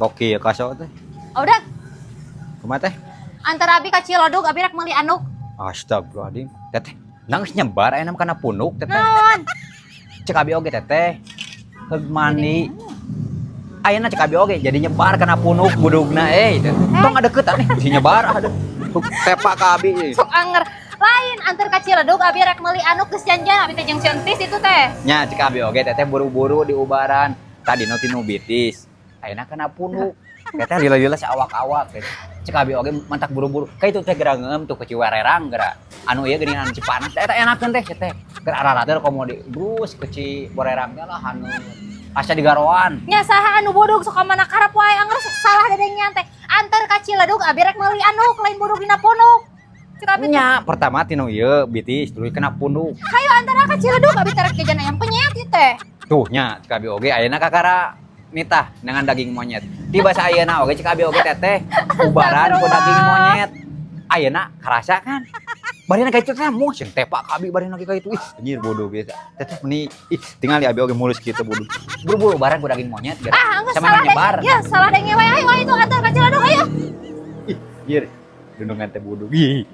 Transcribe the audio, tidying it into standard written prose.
Oke ya kaso teh. Oh, udah. Kumaha teh? Antar abi ka Ciledug, abi rek meuli anduk. Astagfirullahaladzim. Teteh, nangis nyebar aya kana punuk, Teteh. Naon? Cek abi oge, Teteh. Heug mandi. Ayeuna cek abi oge jadi nyebar kana punuk budugna eh. Teteh. Tong adeukeutan nih, bisi nyebar aduh. Tepak ka abi. Sok anger. Lain, antar ka Ciledug, abi rek meuli anduk, geus janjian abi teh jeung si Entis itu teh. Nya cek abi oge Teteh buru-buru di ubaran. Tadi nu tinu bitis. Ayeuna kana punuk. Teteh lila-lila saawak-awak teh. Cek abi oge mantak buru-buru. Ka itu teh geura ngeum tuh ke Ciwarerang geura. Anu ieu geuningan Cipanas teh eta enakeun teh teh. Keur ararateur komo di brus ke Ciwarerang teh lah anu asa digaroan. Nya saha anu budug, sok mana karep wae, anger sok salah dedengean teh. Antar ka Ciledug, abi rek meuli anduk, lain budug dina punuk. Cek abi teh. Nya pertama tinu ieu bitis tuluy kena punuk. Hayo antar ka Ciledug, abi teh rek jajan ayam penyet ieu teh. Tuh nya cek abi oge ayeuna kakara nitah dengan daging monyet. Tiba ayeuna oge cek abi oge Teteh ubaran ku daging monyet. Ayeuna karasa kan? Barina ka itu teh moh sieun tepak ka abi barina ka itu. Ih, anjir bodoh biasa. Teteh meni ih tinggal di abi oge mulus kitu bodoh. Buru-buru ubaran ku daging monyet geura. Ah, enggeus Sama salah nyebar. deng. Ya, salah denge wae. Ayo, ayo itu antar ka Ciledug, ayo. Ih, anjir. Dundungan teh bodoh. Ih.